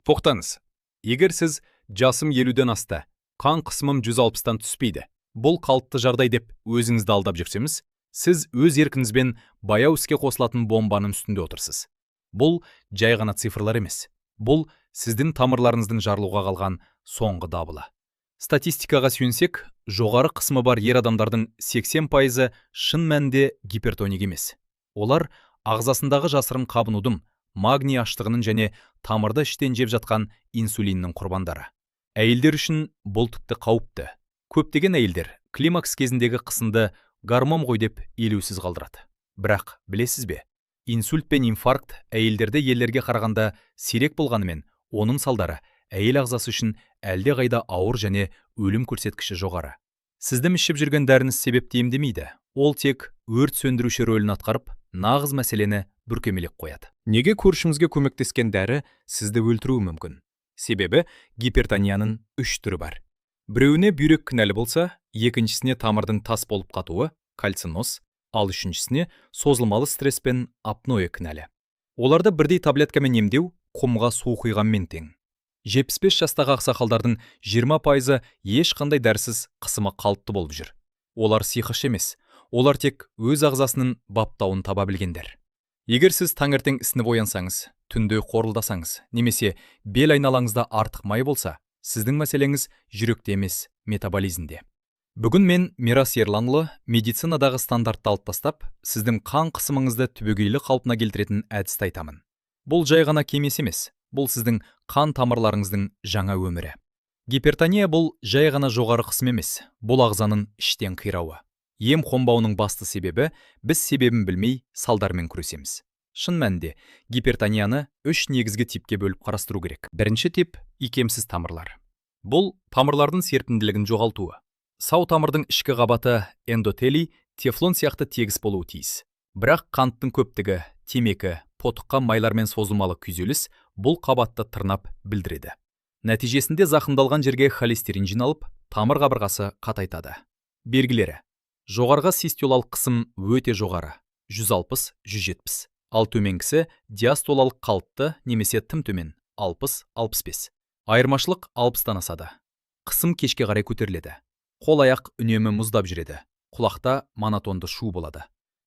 Тоқтаңыз. Егер сіз «Жасым 50-ден асты, қан қысымым 160-тан түспейді, бұл қалыпты жағдай» деп өзіңізді алдап жүрсеңіз, сіз өз еркіңізбен баяу іске қосылатын бомбаның үстінде отырсыз. Бұл жай ғана цифрлар емес, бұл сіздің тамырларыңыздың жарылуға қалған соңғы дабылы. Статистикаға сүйенсек, жоғары қысымы бар ер адамдардың 80%-ы шын мәнінде гипертоник емес. Олар ағзасындағы жасырын қабынудың, магний аштығының және тамырды іштен жеп жатқан инсулиннің құрбандары. Әйелдер үшін бұл тіпті қауіпті. Көптеген әйелдер климакс кезіндегі қысымды гормон ғой деп елеусіз қалдырады. Бірақ білесіз бе, инсульт пен инфаркт әйелдерде ерлерге қарағанда сирек болғанымен, оның салдары әйел ағзасы үшін әлдеқайда ауыр және өлім көрсеткіші жоғары. Сіздің ішіп жүрген дәріңіз себепті емдемейді. Ол тек өрт сөндіруші рөлін атқарып, нағыз мәселені бүркемелеп қояды. Неге көршіңізге көмектескен дәрі сізді өлтіруі мүмкін? Себебі гипертонияның үш түрі бар. Біреуіне бүйрек кінәлі болса, екіншісіне тамырдың тас болып қатуы, кальциноз, ал үшіншісіне созылмалы стресс пен апноэ кінәлі. Оларды бірдей таблеткамен емдеу құмға су құйғанмен тең. 75 жастағы ақсақалдардың 20%-ы ешқандай дәрісіз қысымы қалыпты болып жүр. Олар сиқыршы емес, олар тек өз ағзасының баптауын таба білгендер. Егер сіз таңертең ісініп оянсаңыз, түнде қорылдасаңыз немесе бел айналаңызда артық май болса, сіздің мәселеңіз жүректе емес, метаболизмде. Бүгін мен, Мирас Ерланұлы, медицинадағы стандартты алып тастап, сіздің қан қысымыңызды түбегейлі қалпына келтіретін әдісті айтамын. Бұл жай ғана кеңес емес, бұл сіздің қан тамырларыңыздың жаңа өмірі. Гипертония – бұл жай ғана жоғары қысым емес, бұл ағзаның іштен қирауы. Ем қонбауының басты себебі – біз себебін білмей, салдармен күресеміз. Шын мәнінде гипертонияны үш негізгі типке бөліп қарастыру керек. Бірінші тип – икемсіз тамырлар. Бұл тамырлардың серпімділігін жоғалтуы. Сау тамырдың ішкі қабаты, эндотелий, тефлон сияқты тегіс болуы тиіс. Бірақ қанттың көптігі, темекі, тотыққан майлар мен созылмалы күйзеліс бұл қабатты тырнап бүлдіреді. Нәтижесінде зақымдалған жерге холестерин жиналып, тамыр қабырғасы қатайтады. Белгілері: жоғарғы систолалық қысым өте жоғары, 160-170, ал төменгісі диастолалық қалыпты немесе тым төмен, 60-65. Айырмашылық 60-тан асады. Қысым кешке қарай көтеріледі. Қол аяқ үнемі мұздап жүреді, құлақта монотонды шу болады.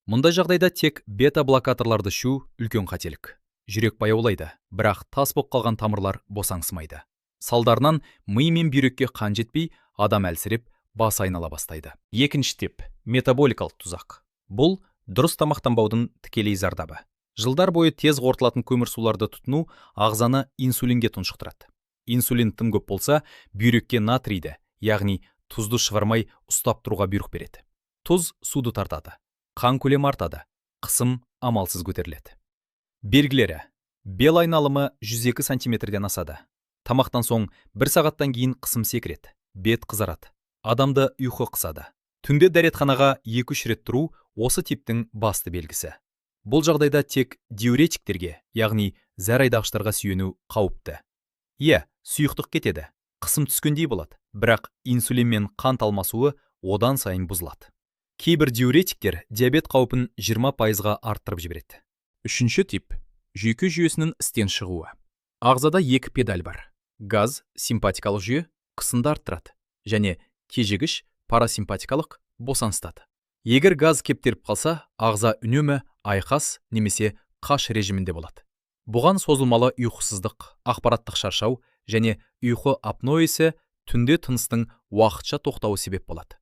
Мұндай жағдайда тек бета блокаторларды ішу үлкен қателік. Жүрек баяулайды, бірақ тас болып қалған тамырлар босаңсымайды. Салдарынан ми мен бүйрекке қан жетпей, адам әлсіреп, бас айнала бастайды. Екінші тип – метаболикалық тұзақ. Бұл дұрыс тамақтанбаудың тікелей зардабы. Жылдар бойы тез қорытылатын көмірсуларды тұтыну ағзаны инсулинге тұншықтырады. Инсулин тым көп болса, бүйрекке натрийді, яғни тұзды шығармай ұстап тұруға бұйрық береді. Тұз суды тартады, қан көлемі артады, қысым амалсыз көтеріледі. Белгілері: бел айналымы 102 сантиметрден асады, тамақтан соң бір сағаттан кейін қысым секіреді, бет қызарады, адамды ұйқы қысады. Түнде дәретханаға 2-3 рет тұру – осы типтің басты белгісі. Бұл жағдайда тек диуретиктерге, яғни зәр айдағыштарға сүйену қауіпті. Иә, сұйықтық кетеді, қысым түскендей болады, бірақ инсулин мен қант алмасуы одан сайын бұзылады. Кейбір диуретиктер диабет қаупін 20%-ға арттырып жібереді. Үшінші тип – жүйке жүйесінің істен шығуы. Ағзада екі педаль бар. Газ, симпатикалық жүйе, қысымды арттырады және тежегіш, парасимпатикалық, босаңсытады. Егер газ кептеліп қалса, ағза үнемі айқас немесе қаш режимінде болады. Бұған созылмалы ұйқысыздық, ақпараттық шаршау және ұйқы апноэсі, түнде тыныстың уақытша тоқтауы себеп болады.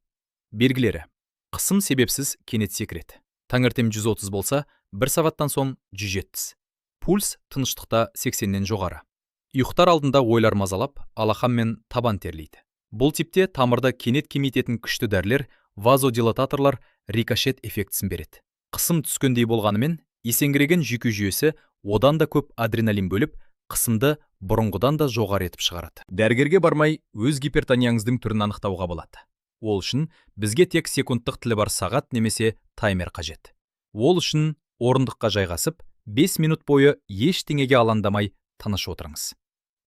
Белгілері: қысым себепсіз кенет секіреді, таңертең 130 болса, бір сағаттан соң 170, пульс тыныштықта 80-нен жоғары, ұйықтар алдында ойлар мазалап, алақан мен табан терлейді. Бұл типте тамырды кенет кемитетін күшті дәрілер, вазодилататорлар, рикошет эффектісін береді. Қысым түскендей болғанымен, есеңгіреген жүйке жүйесі одан да көп адреналин бөліп, қысымды бұрынғыдан да жоғары етіп шығарады. Дәрігерге бармай өз гипертонияңыздың түрін анықтауға болады. Ол үшін бізге тек секундтық тілі бар сағат немесе таймер қажет. Ол үшін орындыққа жайғасып, 5 минут бойы ештеңеге алаңдамай, тыныш отырыңыз.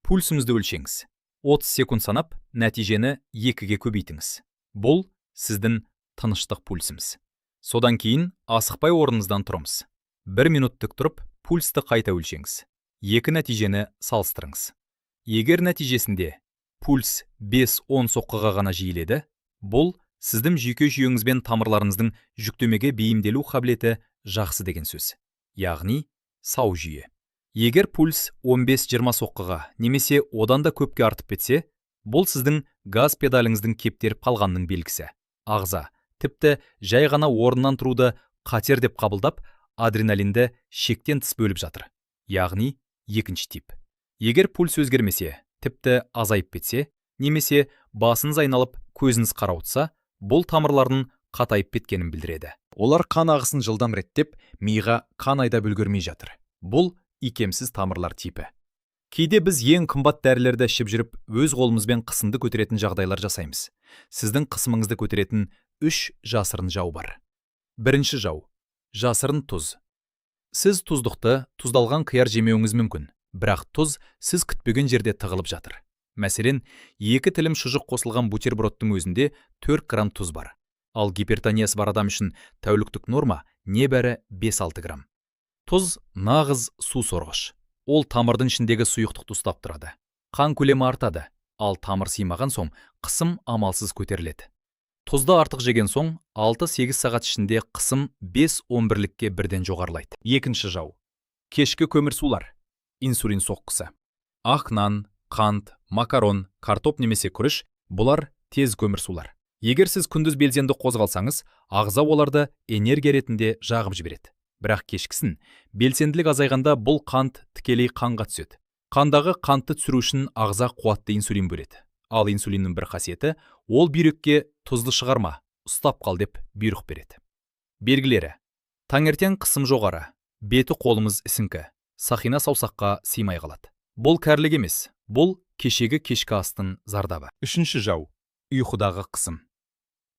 Пульсіңізді өлшеңіз. 30 секунд санап, нәтижені екіге көбейтіңіз. Бұл сіздің тыныштық пульсіңіз. Содан кейін асықпай орныңыздан тұрыңыз. Бір минут тік тұрып, пульсті қайта өлшеңіз. Екі нәтижені салыстырыңыз. Егер нәтижесінде пульс 5-10 соққыға ғана жиіледі, бұл сіздің жүйке жүйеңіз бен тамырларыңыздың жүктемеге бейімделу қабілеті жақсы деген сөз, яғни сау жүйе. Егер пульс 15-20 соққыға немесе одан да көпке артып кетсе, бұл сіздің газ педаліңіздің кептеріп қалғанының белгісі. Ағза тіпті жай ғана орнынан тұруды қатер деп қабылдап, адреналинді шектен тыс бөліп жатыр, яғни екінші тип. Егер пульс өзгермесе, тіпті азайып кетсе немесе басыңыз айналып, көзіңіз қарауытса, бұл тамырлардың қатайып кеткенін білдіреді. Олар қан ағысын жылдам реттеп, миға қан айдап үлгермей жатыр. Бұл икемсіз тамырлар типі. Кейде біз ең қымбат дәрілерді ішіп жүріп, өз қолымызбен қысымды көтеретін жағдайлар жасаймыз. Сіздің қысымыңызды көтеретін үш жасырын жау бар. Бірінші жау – жасырын тұз. Сіз тұздықты, тұздалған қияр жемеуіңіз мүмкін, бірақ тұз сіз күтпеген жерде тығылып жатыр. Мәселен, екі тілім шұжық қосылған бутербродтың өзінде 4 грамм тұз бар. Ал гипертониясы бар адам үшін тәуліктік норма небәрі 5-6 грамм. Тұз – нағыз су сорғыш. Ол тамырдың ішіндегі сұйықтықты ұстап тұрады. Қан көлемі артады, ал тамыр сыймаған соң, қысым амалсыз көтеріледі. Тұзды артық жеген соң, 6-8 сағат ішінде қысым 5-10 бірлікке бірден жоғарылайды. Екінші жау – кешкі көмірсулар, инсулин соққысы. Ақ нан, қант, макарон, картоп немесе күріш – бұлар тез көмірсулар. Егер сіз күндіз белсенді қозғалсаңыз, ағза оларды энергия ретінде жағып жібереді. Бірақ кешкісін белсенділік азайғанда, бұл қант тікелей қанға түседі. Қандағы қантты түсіру үшін ағза қуатты инсулин бөледі. Ал инсулиннің бір қасиеті – ол бүйрекке «тұзды шығарма, ұстап қал» деп бұйрық береді. Белгілері: таңертең қысым жоғары, беті қолымыз ісіңкі, сақина саусаққа сыймай қалады. Бұл кәрілік емес, бұл кешегі кешкі астың зардабы. Үшінші жау – ұйқыдағы қысым.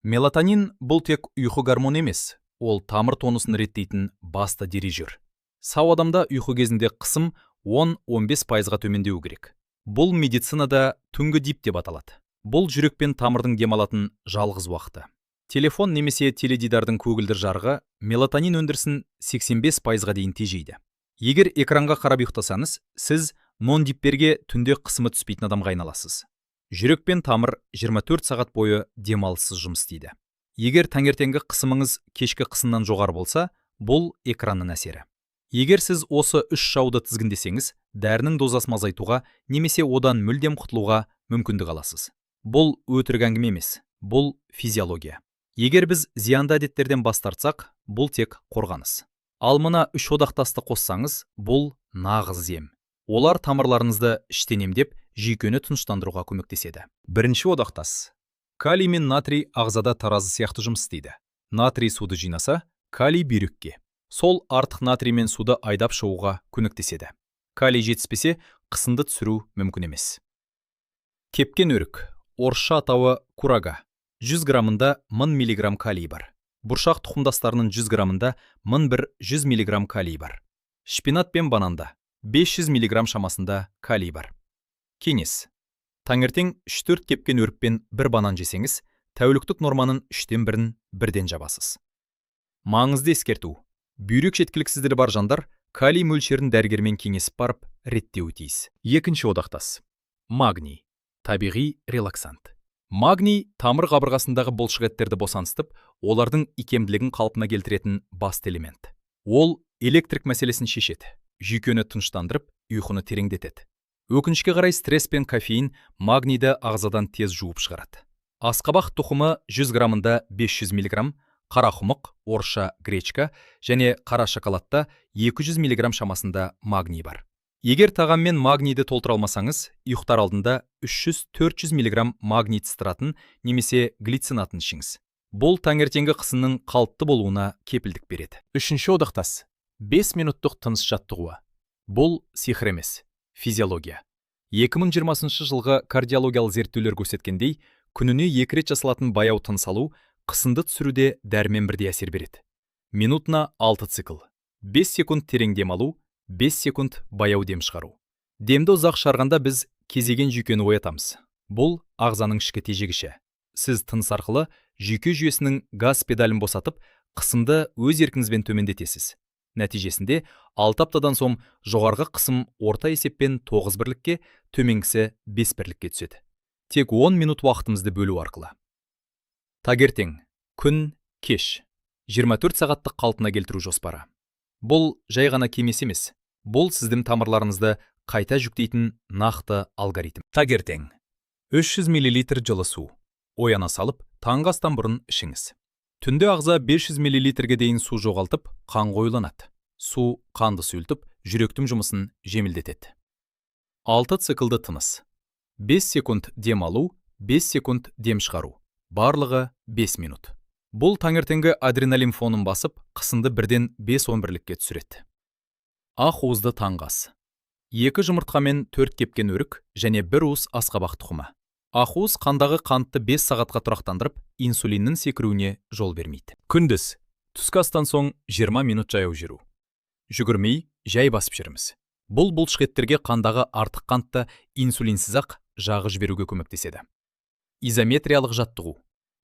Мелатонин – бұл тек ұйқы гормоны емес, ол тамыр тонусын реттейтін басты дирижер. Сау адамда ұйқы кезінде қысым 10-15%-ға төмендеуі керек. Бұл медицинада түнгі дип деп аталады. Бұл жүрек пен тамырдың демалатын жалғыз уақыты. Телефон немесе теледидардың көгілдір жарығы мелатонин өндірісін 85%-ға дейін тежейді. Егер экранға қарап ұйықтасаңыз, сіз нон-дипперге, түнде қысымы түспейтін адамға айналасыз. Жүрек пен тамыр 24 сағат бойы демалыссыз жұмыс істейді. Егер таңертеңгі қысымыңыз кешкі қысымнан жоғары болса, бұл экранның әсері. Егер сіз осы үш жауды тізгіндесеңіз, дәрінің дозасын азайтуға немесе одан мүлдем құтылуға мүмкіндік аласыз. Бұл өтірік әңгіме емес, бұл физиология. Егер біз зиянды әдеттерден бас тартсақ, бұл тек қорғаныс. Ал мына үш одақтасты қоссаңыз, бұл нағыз ем. Олар тамырларыңызды іштен емдеп, жүйкені тыныштандыруға көмектеседі. Бірінші одақтас. Калий мен натрий ағзада таразы сияқты жұмыс істейді. Натрий суды жинаса, калий бүйрекке сол артық натрий мен суды айдап шығуға көмектеседі. Калий жетіспесе, қысымды түсіру мүмкін емес. Кепкен өрік, орысша атауы курага, 100 граммында 1000 миллиграмм калий бар. Бұршақ тұқымдастарының 100 граммында 1100 миллиграмм калий бар. Шпинат пен бананда 500 миллиграмм шамасында калий бар. Кеңес: таңертең 3-4 кепкен өрік пен бір банан жесеңіз, тәуліктік норманың үштен бірін бірден жабасыз. Маңызды ескерту: бүйрек жеткіліксіздігі бар жандар калий мөлшерін дәрігермен кеңесіп барып реттеуі тиіс. Екінші одақтас – магний, табиғи релаксант. Магний тамыр қабырғасындағы бұлшықеттерді босаңсытып, олардың икемділігін қалпына келтіретін басты элемент. Ол электрик мәселесін шешеді, жүйкені тыныштандырып, ұйқыны тереңдетеді. Өкінішке қарай, стресс пен кофеин магнийді ағзадан тез жуып шығарады. Асқабақ тұқымы 100 граммында 500 миллиграмм, қарақұмық, орысша гречка, және қара шоколадта 200 миллиграмм шамасында магний бар. Егер тағаммен магнийді толтыра алмасаңыз, ұйықтар алдында 300-400 миллиграмм магний цистратын немесе глицинатын ішіңіз. Бұл таңертеңгі қысымның қалыпты болуына кепілдік береді. Үшінші одақтас – 5 минуттық тыныс жаттығуы. Бұл сиқыр емес, физиология. 2020 жылғы кардиологиялық зерттеулер көрсеткендей, күніне екі рет жасалатын баяу тыныс алу қысымды түсіруде дәрімен бірдей әсер береді. Минутына 6 цикл: 5 секунд терең дем алу, 5 секунд баяу дем шығару. Демді ұзақ шығарғанда, біз кезеген жүйкені оятамыз. Бұл ағзаның ішкі тежегіші. Сіз тыныс арқылы жүйке жүйесінің газ педалін босатып, қысымды өз еркіңізбен төмендетесіз. Нәтижесінде 6 аптадан соң жоғарғы қысым орта есеппен 9 бірлікке, төменгісі 5 бірлікке түседі. Тек 10 минут уақытымызды бөлу арқылы. Таңертең, күн, кеш. 24 сағаттық қалпына келтіру жоспары. Бұл жай ғана кеңес емес. Бұл сіздің тамырларыңызды қайта жүктейтін нақты алгоритм. Таңертең. 300 мл жылы су. Ояна салып, таңғы астан бұрын ішіңіз. Түнде ағза 500 мл-ге дейін су жоғалтып, қан қоюланады. Су қанды сұйылтып, жүректің жұмысын жеңілдетеді. 6 циклды тыныс. 5 секунд дем алу, 5 секунд дем шығару. Барлығы 5 минут. Бұл таңертеңгі адреналин фонын басып, қысымды бірден 5-10 бірлікке түсіреді. Ақуызды таңғы ас. 2 жұмыртқа мен 4 кепкен өрік және 1 уыс асқабақ тұқымы. Ақуыз қандағы қантты 5 сағатқа тұрақтандырып, инсулиннің секіруіне жол бермейді. Күндіз, түскі астан соң 20 минут жаяу жүру. Жүгірмей, жай басып жүріңіз. Бұл бұлшықеттерге қандағы артық қантты инсулинсіз-ақ жағып жіберуге көмектеседі. Изометриялық жаттығу.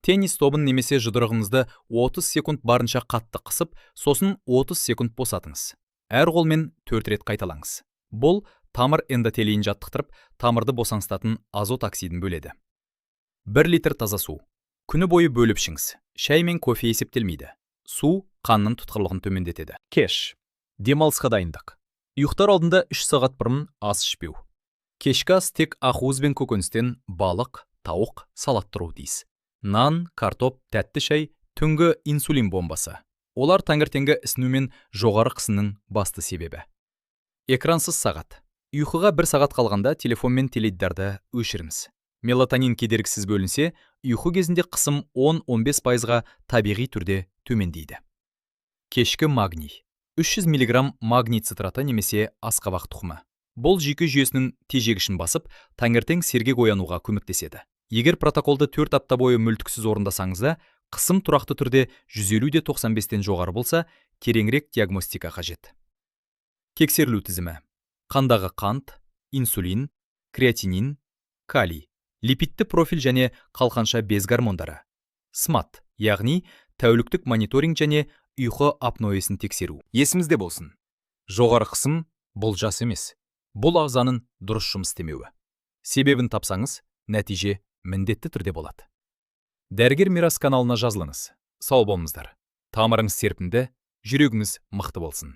Теннис тобын немесе жұдырығыңызды 30 секунд барынша қатты қысып, сосын 30 секунд босатыңыз. Әр қолмен 4 рет қайталаңыз. Бұл тамыр эндотелийін жаттықтырып, тамырды босаңсытатын азот оксидін бөледі. 1 литр таза су. Күні бойы бөліп ішіңіз. Шай мен кофе есептелмейді. Су қанның тұтқырлығын төмендетеді. Кеш. Демалысқа дайындық. Ұйықтар алдында 3 сағат бұрын ас ішпеу. Кешкі ас тек ақуыз бен көкөністен балық, тауық, салат тұруы тиіс. Нан, картоп, тәтті шай, түнгі инсулин бомбасы. Олар таңертеңгі ісіну мен жоғары қысымның басты себебі. Экрансыз сағат. Ұйқыға 1 сағат қалғанда телефон мен теледидарды өшіріңіз. Мелатонин кедергісіз бөлінсе, ұйқы кезінде қысым 10-15 пайызға табиғи түрде төмендейді. Кешкі магний. 300 мг магний цитраты немесе асқабақ тұқымы. Бұл жүйке жүйесінің тежегішін басып, таңертең сергек оянуға көмектеседі. Егер протоколды 4 апта бойы мүлтіксіз орындасаңыз да, қысым тұрақты түрде 150-де 95-тен жоғары болса, тереңірек диагностика қажет. Тексерілу тізімі. Қандағы қант, инсулин, креатинин, калий, липидті профиль және қалқанша без гормондары. СМАТ, яғни тәуліктік мониторинг және ұйқы апноэсін тексеру. Есімізде болсын. Жоғары қысым бұл жас емес. Бұл ағзаның дұрыс жұмыс істемеуі. Себебін тапсаңыз, нәтиже міндетті түрде болады. Дәрігер Мирас каналына жазылыңыз. Сау болыңыздар. Тамырыңыз серпінді, жүрегіңіз мықты болсын.